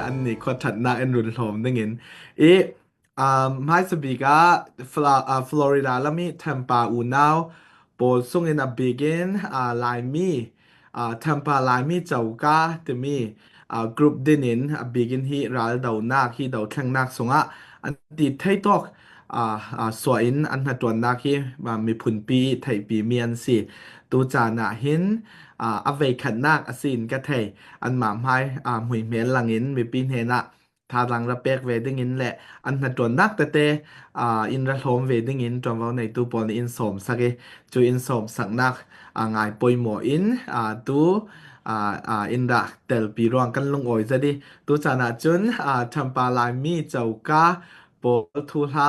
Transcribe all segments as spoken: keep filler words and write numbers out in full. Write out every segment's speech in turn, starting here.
anni khuaṭhatnak in run hlawm dingin i, um, hmaisabik ah Fla- uh, Florida lam i Tampa unau pawl sungin a bikin, uh, Laimi, uh, Tampa Laimi Coka timi, uh, group dinin a bikin hi raldonak hi dothlengnak sungah an ti thei tawk, uh, uh, suah in an hnaṭuannak hi, uh, miphunpi theihpimi an si. Tu caan ah hin, uh, a veikhatnak a si in ka thei. Anmah hmai, uh, hmuihmel langin mipi hnenah thazaang ra pek ve dingin le an hnaṭuannak tete, aa, in ra hlawm ve dingin ṭuanvo neitu pawl nih in sawmsak i, cu in sawmsaknak, aa, ngai poimaw in, aa, tu, aa, aa, in ra telpi ruang kan lungawi zet i, tu caan ah cun, aa, Tampa Laimi Coka pawl thuhla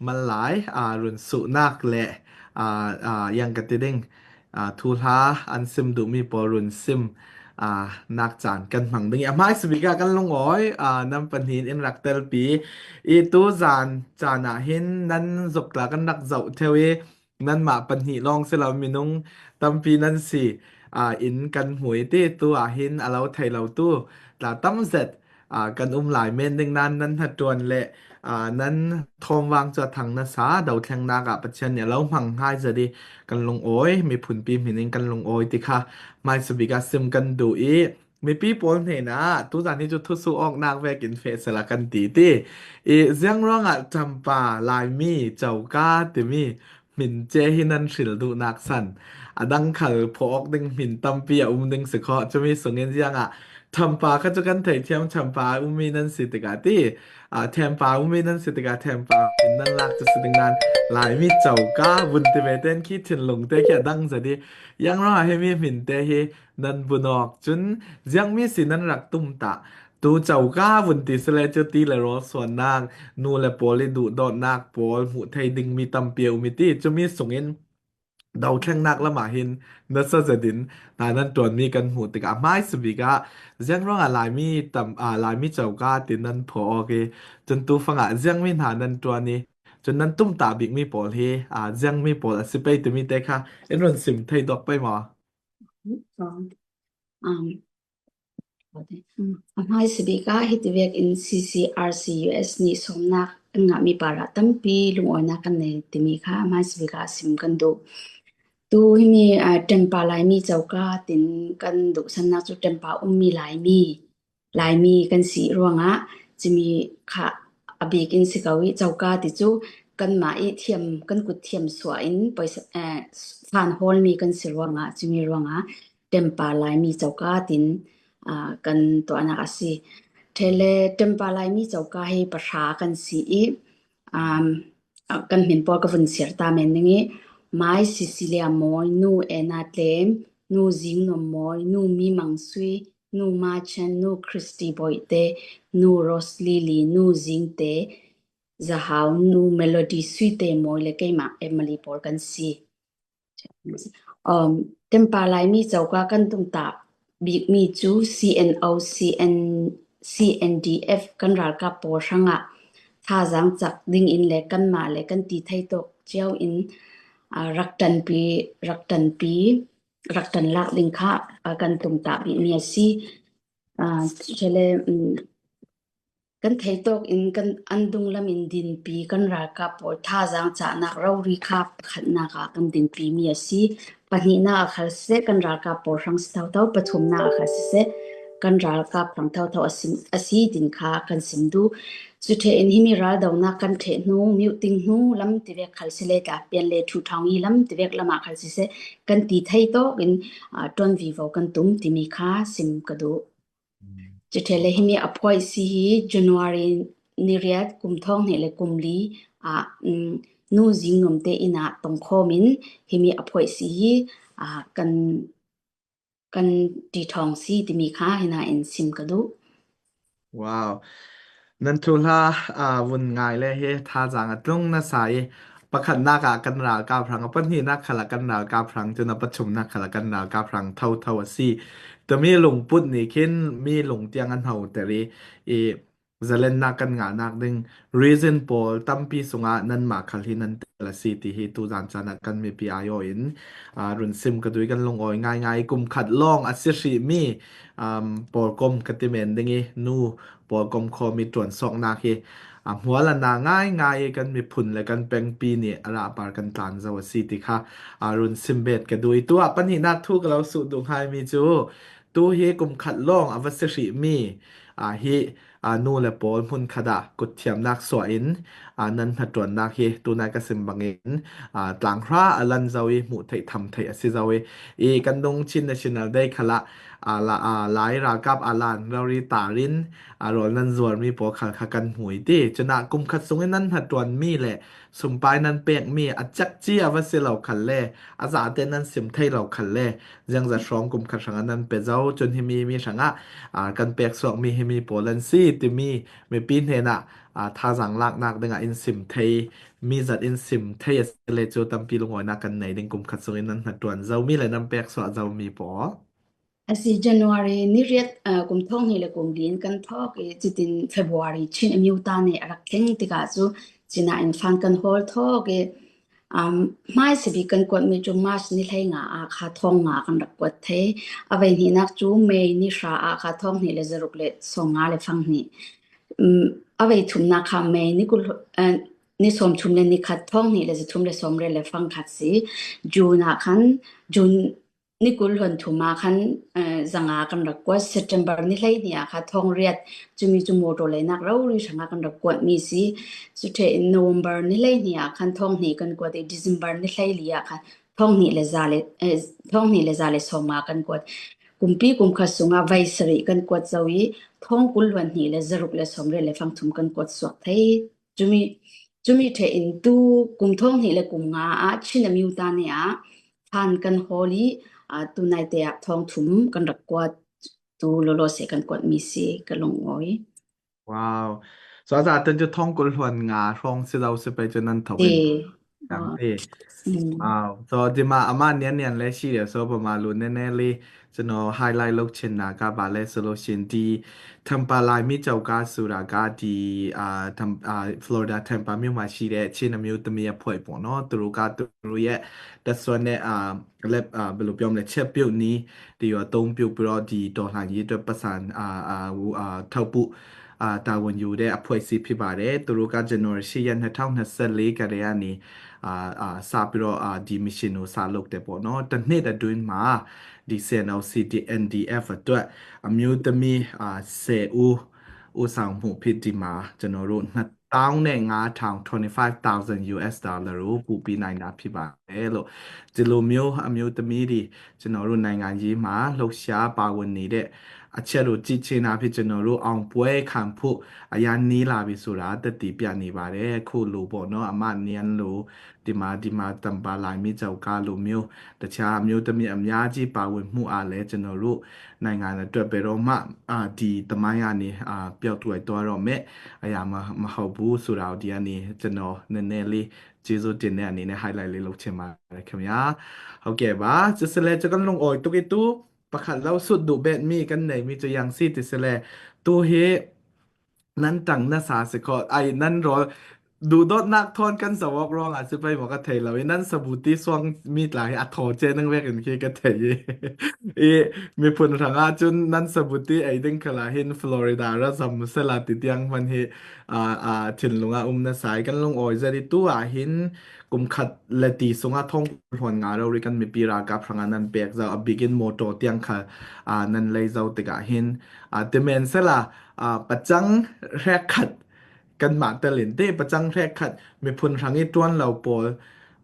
manlai, aa, runsuhnak le, aa, aa, yang ka ti ding, aa, thuhla an sim duhmi pawl run sim, aa, nak caan kan hmang ding i a hmaisabik ah kan lungawi, aa, nan pahnih in in rak telpi i tu zan caan ah hin nan zuk tla kan rak zoh ṭheu i nanmah pahnih lawng si lo minung tampi nan si, aa, in kan hmu i ti tu ah hin a lo thei lo tu tla tam zet, aa, kan um lai men ding nan nan hnaṭuan le, aa, nan thawmvang cu a thang nasa dothlengnak ah Pathian nih a lo hmang hngai zet i kan lungawi, miphunpi hmin in kan lungawi ti kha hmaisabik ah sim kan duh i mipi pawl hnenah tuzan hi cu thusuh awknak vekin feh sehla kan ti ti i ziang ruangah Tampa Laimi Coka timi hmin ce hi nan hril duhnak san a dang khal phuah awk ding hmin tampi a um ding si khawh. Cumi sungin ziangah Tampa kha cu kan theithiam, Tampa a ummi nan si tikah ti, aa, Tampa a ummi nan si tikah Tampa hmin nan lak cu si ding nan Laimi Coka vun ti ve ten khi thinlung te khi a dang zet i ziang ruangah himi hmin te hi nan vun awk cun ziangmi si nan rak tum ta. Tu Coka vun ti si le cu ti le rawl suannak, nu le pawl i duhdawtnak pawl hmuh thei dingmi tampi a um i ti. Cumi sungin dothlengnak lamah hin nasa zetin hna nan ṭuanmi kan hmuh tikah hmaisabik ah ziang ruangah Laimi tam, aa, Laimi Coka tin nan phuah awk i cun tu fangah ziangmi hna nan ṭuan i cun nan tumtah bikmi pawl hi, aa, ziangmi pawl a si pei timi te kha in run sim thei dawk pei maw? Um, a hmaisabik ah hiti vekin C C R C U S nih sawmnak an ngahmi parah tampi lungawinak kan nei timi kha a hmaisabik ah sim kan duh. Tu himi, aa, Tampa Laimi Coka tin kan duhsannak cu Tampa ummi Laimi, Laimi kan si ruangah cumi kha a bik in si ko i Coka ti cu kanmah i thiam, kan kut thiam suah in poisa, aa, fan hawlmi kan si ruangah cumi ruangah Tampa Laimi Coka tin, aa, kan tuahnak a si. Ṭhele Tampa Laimi Coka hi pahra kan si i, um, aa, kan hmin pawl ka vun siar ta men ning i, Mai Cecilia Mawi, Nu Ena Tlem, Nu Zingnuam Mawi, Nu Mi Mang Sui, Nu Ma Chan, Nu Christy Boite, Nu Rose Lily, Nu Zingte Zahau, Nu Melody Suite Mawi le keimah Emily pawl kan si. Um, Tampa Laimi Coka kan tumtah bikmi cu C N O, C N, C N D F kan ralkap pawl hrangah thazaang cak dingin le kanmah le kan ti thei tawk cio in, aa, rak ṭanpi, rak ṭanpi, rak ṭan lak ding kha, aa, kan tumtah bikmi a si. Aa, ṭhele, um, kan theitawk in kan an dunglam in dinpi kan ralkap pawl thazaang cahnak rori kha pakhatnak ah kan dinpimi a si. Pahnihnak a khal siseh kan ralkap pawl hrang si thotho, pathumnak a khal siseh kan ralkap hrang thotho a si, a si tin kha kan sim duh. Cu ṭheh in himi raldonak kan ṭheh hnu, muting hnu lam tivek khal si le tla pian le ṭhu ṭhawng i lam tivek lamah khal siseh kan ti thei tawk in, aa, ṭuan vivo kan tum timi kha sim ka duh. Cu ṭhele himi a phuaisi hi January ni riat kum thawng hnih le kum li ah, um, Nu Zingnuam te inn ah tongkhawm in himi a phuaisi hi, aa, kan, kan ṭi ṭhawng si timi kha hina in sim ka duh. Wow. Nan thuhla, aa, vun ngai le hi thazaang a tlung nasa i pakhatnak ah kan ralkap hrang, a pahnihnak khal ah kan ralkap hrang, cun a pathumnak khal ah kan ralkap hrang thotho a si. Tumi lungput nih khin mi lungtiang an hoter i, i zalennak kan ngahnak ding reason pawl tampi sungah nanmah khal hi nan tel a si ti hi tuzan caan ah kan mipi aiawh in, aa, run sim ka duh i kan lungawi ngaingai. Kum khat lawng a si hrihmi, um, pawlkom ka ti men ding i nu pawlkom khawm i ṭuansuaknak hi a hmual a na ngaingai i kan miphun le kan pengpi nih a rahpar kan tlan zo a si ti kha, aa, run sim bet ka duh i tu ah pahnihnak thu ka lo sut duh ngaimi cu tu hi kum khat lawng a va si hrihmi, aa, hi, aa, nu le pawl hmun khat ah kutthiamnak suah in, aa, nan hnaṭuannak hi tunai ka sim bangin, aa, tlanghra a lan zo i hmuh theih tham theih a si zo i, i kan dung Chin National Day khal ah, aa, la, aa, lai ralkap aa lan rori tar in, aa, rawl nan zuarmi pawl khal kha kan hmu i ti. Cun ah kum khat sungin nan hnaṭuanmi le sumpai nan pekmi a cekci a va si lo khal le a zate nan sim thei lo khal le ziangzat hrawng kum khat hrangah nan pe zo, cun himi mi hrangah, aa, kan pek suakmi himi pawl an si timi mipi hnenah, aa, thazaang laknak dingah in sim thei, mi zat in sim thei a si le cu tampi lungawinak kan nei ding kum khat sungin nan hnaṭuan zomi le nan pek suah zomi pawl. A si January ni riat, aa, kum thawng hnih le kum li in kan thawk i, citin February Chin Amyotha Day a rak thleng tikah cu cina in fan kan hawl thawk i, um, hmaisa bik kan kuatmi cu March ni hleinga ah kha thawng nga kan rak kuat thei. A veihnihnak cu May ni hra ah kha thawng hnih le zaruk le sawmnga le fang hnih. Um, a vei thumnak kha May ni kul, aa, ni sawmthum le ni khat thawng hnih le zathum le sawmriat le fang khat si. June ah khan, June ni kul hluan thum ah khan, eh, zanga kan rak kuat. September ni hleihnih ah kha thawng riat, cumi cu motor leinak rori hrangah kan rak kuatmi si. Cuṭhe in November ni hleihnih ah khan thawng hnih kan kuat i, December ni hleili ah khan thawng hnih le za le, eh, thawng hnih le za le sawmnga kan kuat. Kumpi kum khat sungah vei sarih kan kuat zo i, thawng kul hluan hnih le zaruk le sawmriat le fang thum kan kuat suak thei. Cumi, cumi ṭhe in tu kum thawng hnih le kum nga ah Chin Amyotha Day ah fan kan hawl i, aa, tu naite ah thawng thum kan rak kuat, tu lawlaw se kan kuatmi si ka lungawi. Wow. So a zate cu thawng kul hluan nga hrawng si lo si pei cu nan tho in. Wow. Wow. So dima amah nian nian le si le so pama lu ne ne li cano highlight lo chin na ka ba le solution di Thampa Laimi Coka Sura ka di, aa, Tham-, aa, Florida Thampa Myuma si le Chin Amyotha Day a phuai pawh no turu ka turu ye ta suan ne, aa, lep, aa, belu piom le chep piu ni di yo tong piu piro di to hlan yi to pasan, aa, aa, u, aa, thau pu, aa, ta won yu de a phuai si phi ba de turu ka January si yan ha thau na sa le ka de ani, aa, aa, sa piro, aa, di mission u sa lok te pawh no ta hne ta duin ma di C N O C D N D F a tuah Amyotha Day, aa, se u, u sang hmuh phit di ma cano ru na taung ne nga thang twenty five thousand U S dollar u pupi nai na phi ba e lo. Cilu myo Amyotha Day di cano ru nai ngan yi ma lo sia pa wun ni de a chia ru ci chi na phi cano ru aung puai khan phu a yan ni la bi su ra ta ti pia ni ba de khu lu bo no ama nian lu dima dima Thampa Laimi Coka lu myo ta chia Amyotha Day a mya ji pa wun hmu a le cano ru nai ngan a tuah pe ro ma, aa, di tamai ani, aa, piau tuai tua ro me, aya ma, ma hau bu su rau di ani cano ne ne li, ci zu tin ne ani ne hai lai li lo che ma re khem ya. Okay ba, ci se le ca kan lung oi tuk i tu, pakhat lo sut duh bet mi kan nei mi cu yang si ti se le, tu hi nan tang na sa si kho, ai nan rol duhdawtnak thawn kan zoh awk ruangah si pei maw ka thei lo i nan sabuti suang mi tla hi a thaw che nang vekin khi ka thei i, i miphun hrangah cun nan sabuti ei ding khalah hin Florida ra zam sela ti tiang hman hi, aa, aa, thinlung ah um na sa i kan lung awi zet i tu ah hin kum khat le ti sungah thawng hluan nga rori kan mipi ralkap hrangah nan pek zo a bikin motor tiang khal, aa, nan lei zo tikah hin, aa, ti men sela, aa, pacang hrekkhat kanmah telin te pacang hrekkhat miphun hrang i ṭuan lo pawl,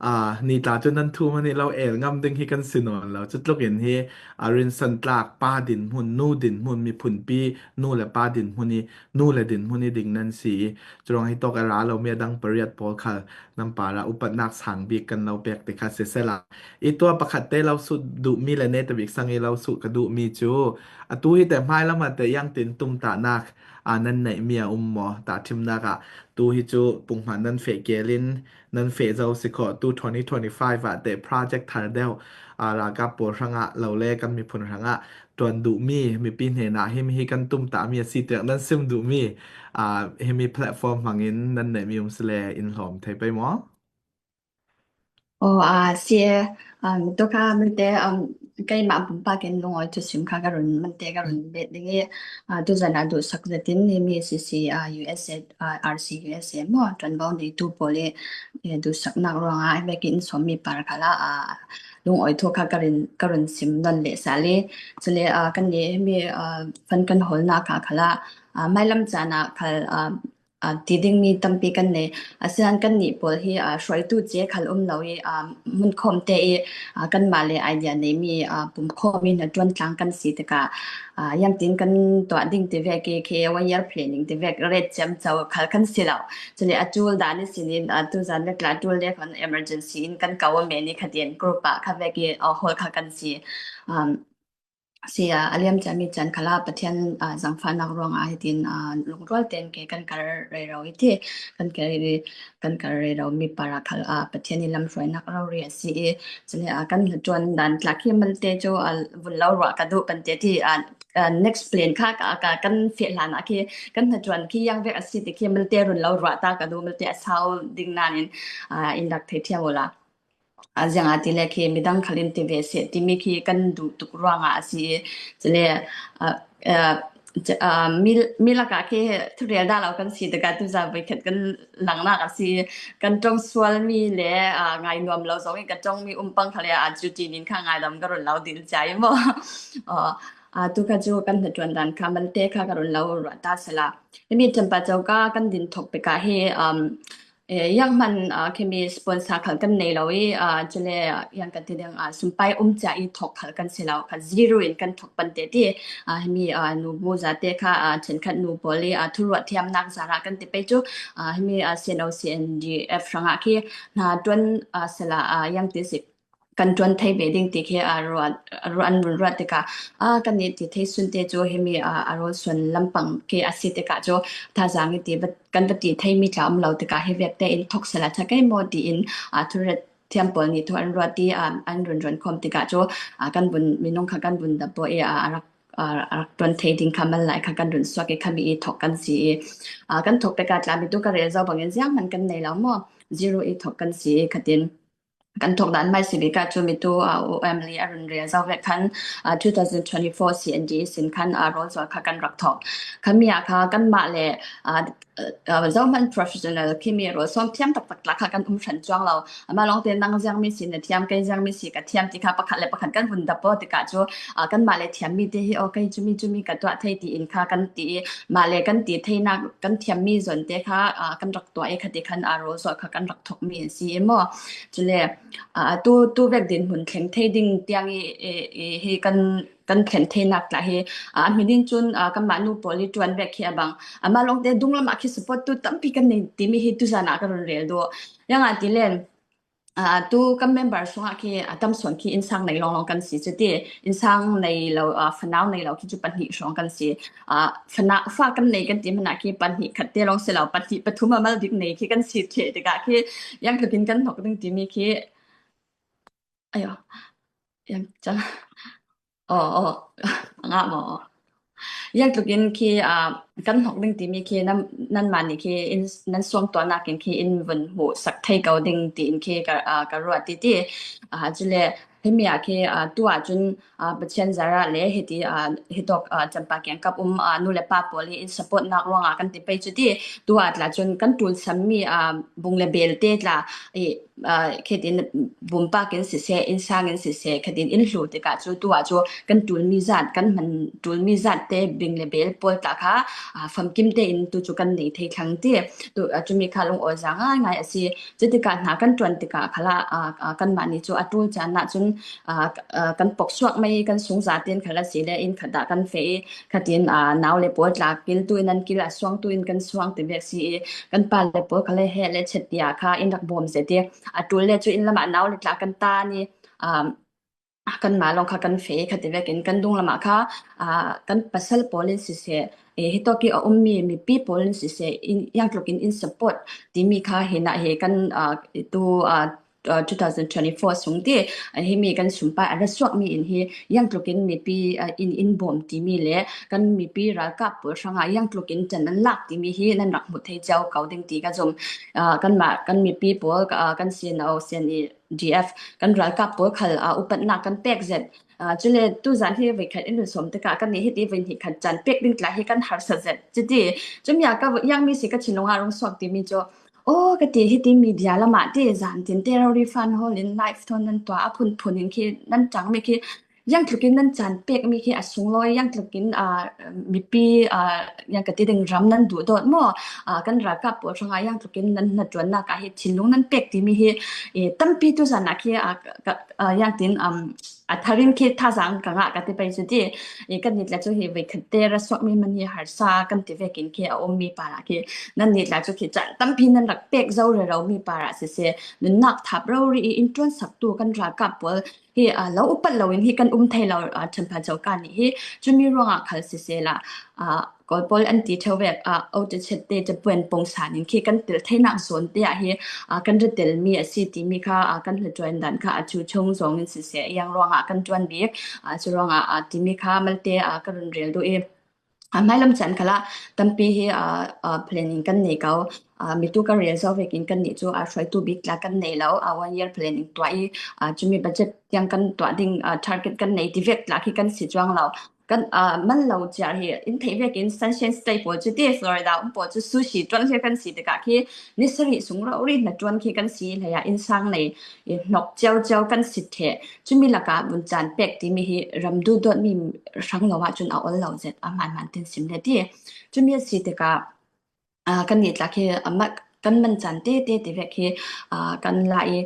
aa, ni tla cu nan thu hman i lo el ngam ding hi kan si nawn lo. Cutlukin hi, aa, rinsan tlak pa dinhmun, nu dinhmun, miphunpi nu le pa dinhmun i, nu le dinhmun i ding nan si i, curuang hi tawk a ra lo mi a dang pariat pawl khal nan parah upatnak sang bik kan lo pek ti kha sisela, i tua pakhat te lo suh duh mi le neta bik sang i lo suh ka duh mi cu, atu hi te hmai lam ah te iang tin tumtahnak, aa, nan neih mi a um maw? Tahṭhimnak ah Tu hi cu punghman nan feh kelin nan feh zo si khawh. Tu twenty twenty-five ah te project thar deuh, aa, ralkap pawl hrangah lo le kan miphun hrangah tuan duhmi mipi hnenah himi hi kan tumtahmi a si tiah nan sim duhmi, aa, himi platform hmangin nan nehmi um si le in hlawm thei pei maw? Aw, aa, si e, um, tu kha mante, um, keimah pumpak in lungawi thusim kha ka run, mante ka run bet ding i, aa, tuzan a duhsak zetin himi C C, aa, U S A, aa, R C U S A maw, ṭuanvo neitu pawl i, e, duhsaknak ruangah vekin sawmmi par khalah, aa, lungawi thu kha ka run, ka run sim nawn leh sal i, cule, aa, kan nih himi, aa, fan kan hawlnak kha khalah, aa, mailam caan ah khal, aa, aa, ti dingmi tampi kan nei. Asinan kannih pawl hi, aa, hruaitu cia khal um lo i, aa, hmunkhawmte i, aa, kanmah le idea neimi, aa, pumkhawm i hnaṭuan tlang kan si tikah, aa, ziangtin kan tuah ding ti vek i khi one year planning ti vek ret ciamco khal kan si lo. Cule a ṭul dan ihsin in, aa, tuzan le tla ṭul le khan emergency in kan ko men i khatin group ah kha vek i, aa, hall kha kan si. Um, si a, a liam ciami can khalah Pathian, aa, zangfahnak ruangah hitin, aa, lungrual tein ke kan kar rero i ti, kan kar i, kan kar rero mi parah khal, aa, Pathian i lamhruainak rori a si i, cule, aa, kan hnaṭuan dan tla khi malte cu, aa, vun lo ruah ka duh kan ti ti, aa, aa, next plan kha ka, ka kan feh hlan ah khi kan hnaṭuan khi ziang vek a si ti khi malte run lo ruah ta ka duh, malte a sau ding nain, aa, in rak thei thiam ula. Aa, ziangahtile khi midang khal in ti ve seh timi khi kan duh tuk ruangah a si i, cule, aa, aa, c-, aa, mi, mi lakah khi thurel dah lo kan si tikah tuza voikhat kan langnak a si i, kan ṭong sualmi le, aa, ngai nuam lo zong i ka ṭongmi um pang khal le, aa, cuti nin kha ngaidam ka run lo dil cia i maw? Aw, aa, tu kha cu kan hnaṭuan dan kha malte kha ka run lo ruah ta sala. Himi ṭanpa coka kan din thok peka hi, um, Eh, zianghman, ah, khimi sponsor khal kan nei lo i, ah, cule, ah, ziang kan ti ding, ah, sumpai um cia i thok khal kan si lo, kha zero in kan thok pante ti, ah, himi, ah, nubu zate kha, ah, ṭhenkhat nu pawl i, ah, thuruah thiamnak zarah kan ti pei cu, ah, himi, ah, C N O C N D F hrangah khi hna ṭuan, ah, sala, ah, ziang ti si kan ṭuan thei ve ding ti khi a ruat, a ruat, an run ruat tikah, a, kan i ti thei sunte cu himi, a, a rawl suan lampang khi a si tikah cu thazaang i ti va, kan va ti theimi tla um lo tikah hi vek tein thok sala ṭha kei maw tiin, a, thuret thiam pawl nih thu an ruat i, a, an run ruan khawm tikah cu, a, kan vun, minung kha kan vun dap i, a, a rak, a, a rak ṭuan thei ding kha mal lai kha kan run suak i khami i thok kan si i, a, kan thok tikah tlami tu ka rel zo bangin zianghman kan nei lo maw? Zero i thok kan si i khatin kan thok dan mai si bik ah cu mitu, ah, O M li a run rel zo vek khan, ah, two thousand twenty-four C N D sin khan, ah, rawl zual kha kan rak thok. Khami ah kha kanmah le, ah, ah, zohman professional khimi rawl sawm thiam taktak tla kha kan um hran cuang lo. Amah lawngte nang ziangmi si na thiam, kei ziangmi si ka thiam ti kha pakhat le pakhat kan vun dap aw tikah cu, ah, kanmah le thiammi te hi aw kei cumi cumi ka tuah thei tiin kha kan ti i, mah le kan ti theinak kan thiammi zonte kha, ah, kan rak tuah i khati khan, ah, rawl zual kha kan rak thokmi a si i maw? Cule, ah, tu, tu vek dinhmun thleng thei ding tiang i, i, i hi kan, kan thlen theinak tla hi, ah, a hmin in cun, ah, kanmah nu pawl i ṭuan vek khi a bang. Amah lawngte dunglam ah khi support tu tampi kan nei timi hi tuzan ah ka run rel duh. Ziangahtile, ah, tu kan member sungah khi a tam sawn khi innsang nei lawnglawng kan si cuti. Innsang nei lo, ah, fanau nei lo khi cu pahnih hrawng kan si. Ah, fana-, fa kan nei kan ti hmanh ah khi pahnih khat te lawng si lo, pahnih pathum a mal bik nei khi kan si ṭheh tikah khi ziangtlukin kan hnok ding timi khi, ayo, yang cang. Aw, aw, a ngah maw? Ziangtlukin khi, ah, kan hnok ding timi khi nan, nanmah nih khi in, nan suangtuahnak in khi in vun hmuhsak thei ko ding tiin khi ka, ah, ka ruat titi. Ah, cule himi ah khi, ah, tu ahcun, ah, Pathian zarah le hiti, ah, hitawk, ah, Champa kiangkap um, ah, nu le pa pawl i in supportnak ruangah kan ti pei cuti. Tu ah tla cun kan ṭulsammi, ah, bung le belte tla i, ah, khitin bumpak in siseh, innsang in siseh, khitin in hlu tikah cu tu ah cu kan ṭulmi zat, kan hman ṭulmi zat te bing le bel pawl tla kha, ah, famkim tein tu cu kan nei thei thlang ti. Tu, ah, cumi kha lungawi za ngaingai a si. Cutikah hna kan ṭuan tikah khalah, ah, ah, kanmah nih cu a ṭul caan ahcun, ah, ah, kan pok suak mei, kan sung zaten khal a si le inn khat ah kan feh i, khatin, ah, nau le pawl tla kil tu in an kil, a suang tu in kan suang ti vek si i, kan pa le pawl khal he le chet tiah kha in rak bawm zet i, a ṭul le cu inn lamah nau le tla kan tan i, ah, kanmah lawng kha kan feh i, khati vekin kan dunglam ah kha, ah, kan pasal pawl in siseh, eh, hitawk hi a um mi mipi pawl in siseh, in, iangtlukin in support timi kha hinah hi kan, ah, tu, ah, ah, two thousand twenty-four sung ti, ah, himi kan sumpai a ra suak mi in hi iangtlukin mipi, ah, in, in bawm timi le kan mipi ralkap pawl hranga iangtlukin ṭan an lak timi hi nan rak hmu thei ciau ko ding ti ka zum. Ah, kanmah, kan mipi pawl, ah, kan C N O, C N E D F, kan ralkap pawl khal, ah, upatnak kan pek zet. Ah, cule tuzan hi voi khat in run sawm tikah kan nih hiti voi hnih khat caan pek ding tla hi kan harsa zet. Cuti, cumi a ka iang mi si ka thinlung a rung suak timi cu, aw, ka ti hiti media lamah ti zan tin te rori fan hawl in live thawn nan tuah a phunphun in khi nan ṭang mi khi iangtlukin nan caan pek mi khi a sunglawi iangtlukin, ah, mipi, ah, iang ka ti ding ram nan duhdawt maw? Ah, kan ralkap pawl hrangah iangtlukin nan hnaṭuannak ah hi thinlung nan pek timi hi, eh, tampi tuzan ah khi, ah, ka, ah, iangtin, um, a tharin khi thazaang ka ngah ka ti pei cu ti, eh, kan nih tla cu hi voi khat te ra suak mi man hi harsa kan ti vekin khi a um mi parah khi nan nih tla cu khi caan tampi nan rak pek zo rero mi parah siseh, nunnak thap rori i in ṭuansaktu kan ralkap pawl hi, ah, lo upat lo in hi kan um thei lo, ah, ṭhanpha coka nih hi cumi ruangah khal siseh la, ah, Kawl pawl an ti ṭheu vek, ah, o ṭachet te ṭapuan pongsan in khi kan tel theinak zawn te ah hi, ah, kan ra tel mi a si timi kha, ah, kan hnaṭuan dan kha a cu chung zawng in siseh, iang ruangah kan ṭuan bik, ah, cu ruangah, ah, timi kha malte, ah, ka run rel duh i, a hmailam caan khalah tampi hi, ah, ah, planning kan nei ko. Ah, mitu ka rel zo vekin kan nih cu, ah, hruaitu bik tla kan nei lo. Ah, one year planning tuah i, ah, cumi budget tiang kan tuah ding, ah, target kan nei ti vek tla khi kan si cuang lo. Kan, ah, man lo ciar hi in theih vekin Sunshine State pawl cu ti Florida um pawl cu sushi ṭuan hi kan si tikah khi ni sarih sung rori hnaṭuan khi kan si hlei ah innsang nei i hnok ciauciau kan si ṭheh. Cumi lakah vun caan pek timi hi ram duhdawtmi hrang lo ahcun a ol lo zet a hmaanhmaan tin sim le ti. Cumi a si tikah, aa, kan nih tla khi a mak kan man caan tete ti vek hi, aa, kan la i,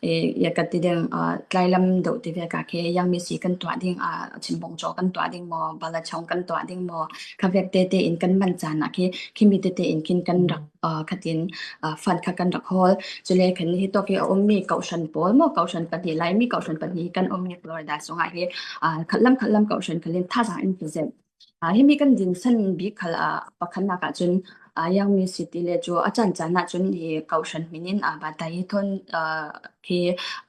i, ya ka ti ding, aa, tlailam deuh ti vek ah khi yang mi si kan tuah ding, aa, chimbong caw kan tuah ding maw, balachong kan tuah ding maw, kha vek tete in kan man caan ah khi, khi mi tete in khin kan rak, aa, khatin, aa, fund kha kan rak hawl. Cule khan hi tawk hi a um mi kohhran pawl maw, kohhran pahnih lai mi kohhran pahnih hi kan um mi Florida sungah hi, aa, khatlam khatlam kohhran khalin thazaang in present. Aa, himi kan dinsan bik khal, aa, pakhatnak ah cun, aa, yang mi si ti le cu a caan caan ah cun hi kohhran hmin in, aa, batai thawn, aa, khi,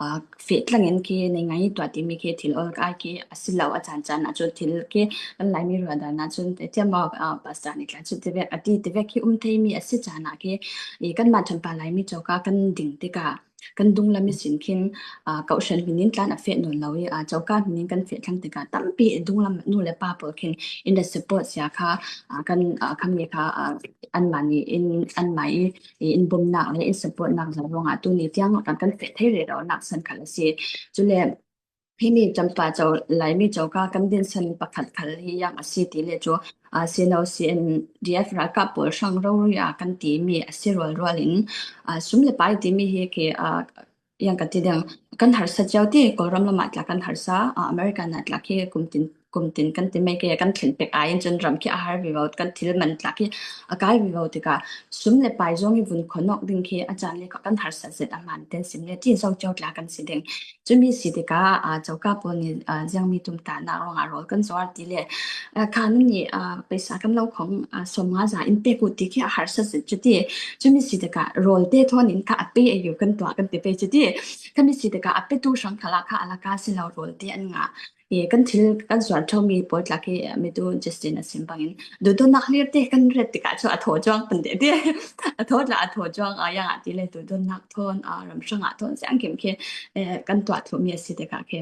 aa, feh tlang in khi nei ngai tuah timi khi thil ol kai khi a si lo a caan caan ah cun thil khi kan Laimi ruahdan ah cun tiam maw, aa, pastor nih tla cu ti vek a ti ti vek khi um thei mi a si caan ah khi i kanmah ṭhanpa Laimi coka kan ding tikah kan dunglam ihsin khin, aa, kohhran hmin in tlan a feh nawn lo i, aa, coka hmin in kan feh thlang tikah tampi dunglam nu le pa pawl khin in ra support sia kha, aa, kan, aa, khami kha, aa, anmah nih in, anmah i, i in bawmnak le in supportnak zong ruangah tuni tiang kan, kan feh thei rero nak san khal a si. Cule himi Champa co, Laimi coka kan dinsan pakhat khal hi yang a si ti le cu, aa, C N O, C N D F ralkap pawl hrang rori a kan timi a si rualrual in, aa, sum le pai timi hi khi, aa, yang ka ti ding, kan harsa cio ti, Kawlram lamah tla kan harsa, aa, America na tla khi kum tin, kum tin kan ti mai ke, kan thlen pek ai in cun ram khi a har vivo, kan thil man tla khi a kai vivo tikah sum le pai zong i vun khonok ding khi a caan le kan harsa zet a hmaan ten sim le ti zo cio tla kan si ding. Cumi si tikah, aa, coka pawl nih, aa, ziangmi tumtahnak ruangah rawl kan zuar ti le, aa, kha nan nih, aa, paisa kan lo khong, aa, sawmnga za in pek uh ti khi a harsa zet cu ti. Cumi si tikah rawl te thawn in kha a pe a yu kan tuah kan ti pei cu ti. Khami si tikah a petu hrang khalah kha a laka si lo rawl te an ngah. I kan thil kan zuar ṭhaumi pawl tla khi, aa, mitu Justin a sim bangin duhdawtnak hlir te kan ret tikah cu a thaw cuang kan ti ti. A thaw tla a thaw cuang, aa, yang ah ti le duhdawtnak thawn, aa, ram hrangah thawn siangkim khi, eh, kan tuah thluhmi a si tikah khi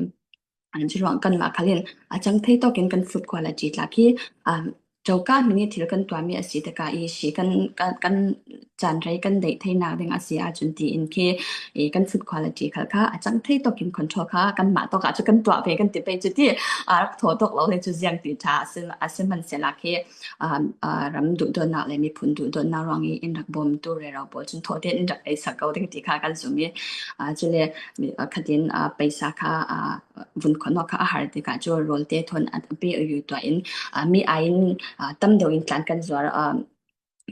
an curuang kanmah khalin a cang thei tawkin kan food quality tla khi, um, coka hmin i thil kan tuahmi a si tikah i si kan, kan, kan caan rei kan deih theinak ding a si ahcun tiin khi i kan food quality khal kha a cang thei tawkin control kha kanmah tawkah cu kan tuah ve kan ti pei cu ti, a rak thaw tawk lo le cu ziang ti ṭha a si, a si hmanhsehla khi, um, aa, ram duhdawtnak le miphun duhdawtnak ruang i in rak bawmtu rero pawl cun thawhte in rak ei sak ko ding ti kha kan zum i, aa, cule, aa, khatin, aa, paisa kha, aa, vun khonok kha a har tikah cu rawl te thawn a pe a yu tuah in, aa, mi aiin, aa, tam deuh in tlan kan zuar, aa,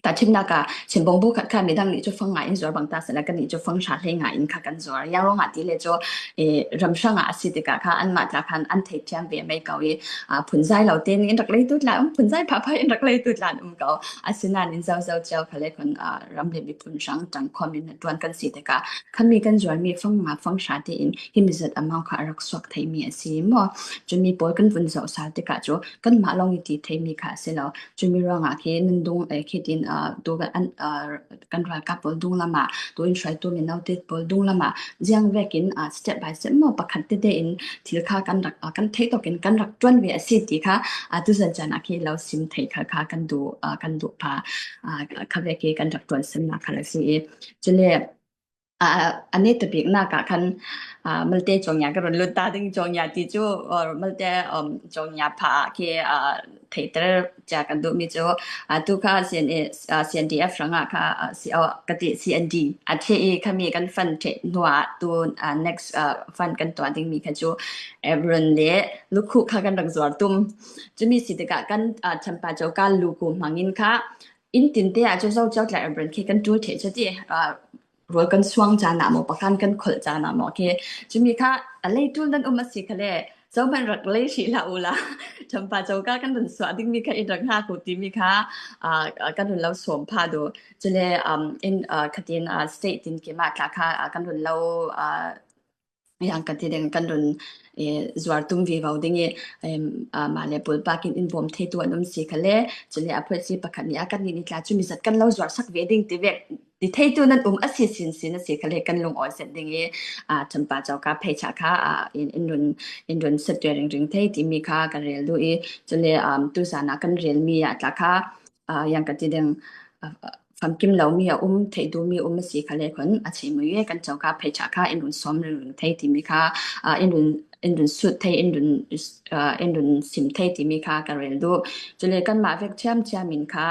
tahṭhimnak ah Chin Bawngbu khat kha midang nih cu fang nga in zuar bang ta sehla, kannih cu fang hra hlei nga in kha kan zuar. Ziang ruangah ti le cu, eh, ram hrang ah a si tikah kha anmah tla khan an theihthiam ve mei ko i, ah, phunzai lo te nih in rak lei tu tla um, phunzai phapha in rak lei tu tla um ko. Asinain in zozo cio khal le khun, ah, ram le miphun hrang ṭangkhawm in hnaṭuan kan si tikah khami kan zuarmi fang nga fang hra tein himi zat amau kha a rak suak theimi a si maw? Cumi pawl kan vun zoh sal tikah cu kanmah lawng i ti theimi kha a si lo. Cumi ruangah khi nundung, eh, khi tin, ah, tu kan, an, ah, kan ralkap pawl dunglam ah, tu in hruaitu mino te pawl dunglam ah, ziang vekin, ah, step by step maw pakhat tete in thil kha kan rak, ah, kan theih tawk in kan rak ṭuan ve a si ti kha, ah, tuzan caan ah khi lo sim thei khal kha kan duh, ah, kan duh pha, ah, kha vek i kan rak ṭuan simnak khal a si i. Cule, ah, a neta biknak ah khan, ah, malte cawngya ka run lut ta ding, cawngya ti cu, or malte, um, cawngya pha khi, ah, theihter cia kan duhmi cu, ah, tu kha C N A, ah, C N D F hrangah kha, ah, C O ka ti, C N D a ṭheh i khami kan fund ṭheh hnuah tu, ah, next, ah, fund kan tuah dingmi kha cu Aaron le Lukhuh kha kan rak zuar tum. Cumi si tikah kan, ah, Champa Coka Luku hmangin kha in tinte ah cu zo cio tla Aaron khi kan ṭul ṭheh cu ti, ah, rual kan suang caan ah maw, pakan kan kholh caan ah maw khi. Cumi kha a lei ṭul nan um a si khal le, zohmanh rak lei hrih hlah ula. Champa Coka kan run suah dingmi kha in rak hngak u timi kha, ah, kan run lo sawm pha duh. Cule, um, in, ah, khatin, ah, state tin keimah tla kha, ah, kan run lo, ah, ziang ka ti ding, kan run, eh, zuar tum vivo ding i, em, ah, mah le pulpak in in bawm theitu an um si khal le, cule a phuat si pakhat nih ah kannih nih tla cumi zat kan lo zuar sak ve ding ti vek, ti theitu nan um a si sinsin a si khal le kan lungawi zet ding i, ah, Champa Coka pheichah kha, ah, in, in run, in run set ve ringring thei timi kha ka rel duh i, cule, um, tuzan ah kan relmi ah tla kha, ah, ziang ka ti ding, ah, famkim lomi a um, theih duhmi um a si khal le khun a chim u i kan coka pheichah kha in run sawm ringring thei timi kha, ah, in run, in run sut thei, in run, ah, in run sim thei timi kha ka rel duh. Cule kanmah vek ṭhiamṭhiam in kha,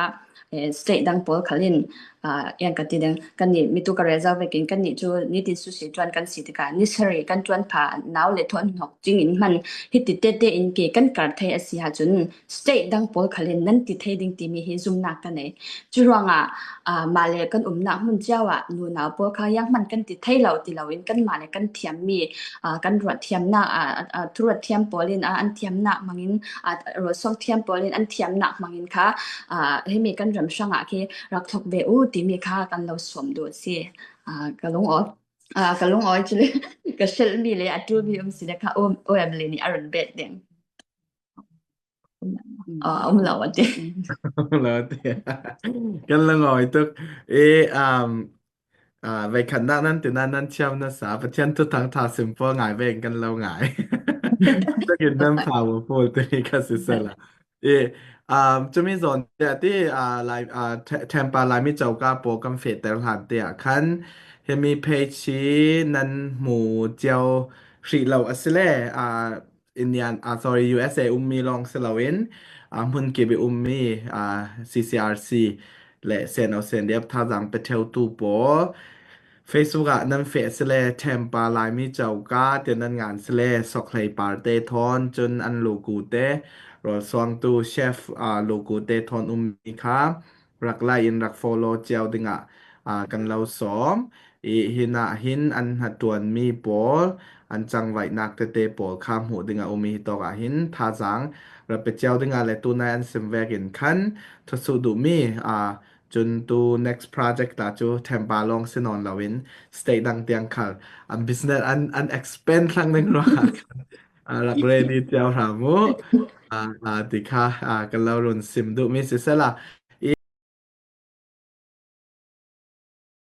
eh, state dang pawl khal in, ah, ziang ka ti ding, kannih mi tu ka rel zo vekin kannih cu nitin susi ṭuan kan si tikah ni sarih kan ṭuan pha nau le thawn hnok cing in hman hiti tete in ke kan kar thei a si ahcun state dang pawl khal in nan ti thei ding timi hi zumnak ka nei. Cu ruangah, ah, mah le kan umnak hmun cio ah nunau pawl kha ziang hman kan ti thei lo ti loin kanmah le kan thiammi, ah, kan ruat thiamnak, ah, ah, ah, thuruat thiam pawl in, ah, an thiamnak hmangin, ah, rualsuang thiam pawl in an thiamnak hmangin kha, ah, himi kan ram hrangah khi rak thok ve u timi kha kan lo sawm duh a si. Ah, ka lungawi, ah, ka lungawi cu le ka hrilhmi le a ṭulmi um si le kha um, um le nih a run bet ding. Ah, um lo a ti. Um lo a ti. Kan lungawi tuk. E, um, ah, veikhatnak nan ti nan nan thiam nasa, Pathian thuthang tha sim pawl ngai ve kan lo ngai. Takin nan pha pawl timi kha si sala. E, um, cumi zawn te a ti, ah, Lai, ah, Te-, Tampa Laimi Coka pawl kan fehter hlan te ah khan himi page hi nan hmu cio hrih lo a si le, ah, Indian, ah, sorry, U S A ummi lawng si loin, ah, hmun kip i ummi, ah, C C R C le C N O C N D F thazaang pe ṭheutu pawl Facebook ah nan feh si le Tampa Laimi Coka tiah nan ngan si le Sokhlei Parte thawn cun an luku te, rualsuangtu chef, ah, luku te thawn ummi kha rak like in rak follow cio dingah, ah, kan lo sawm. I, hinah hin an hnaṭuanmi pawl, an cangvaihnak tete pawl kha hmuh dingah um i hitawk ah hin thazaang rak pe cio dingah le tunai an sim vekin khan thawsuh duhmi, ah, cun tu next project ah cu Tampa lawng si nawn loin state dang tiang khal an business an, an expand thlang ding ruangah khan, ah, rak ready cio hram u. Ah, ah, ti kha, ah, kan lo run sim duhmi si sela.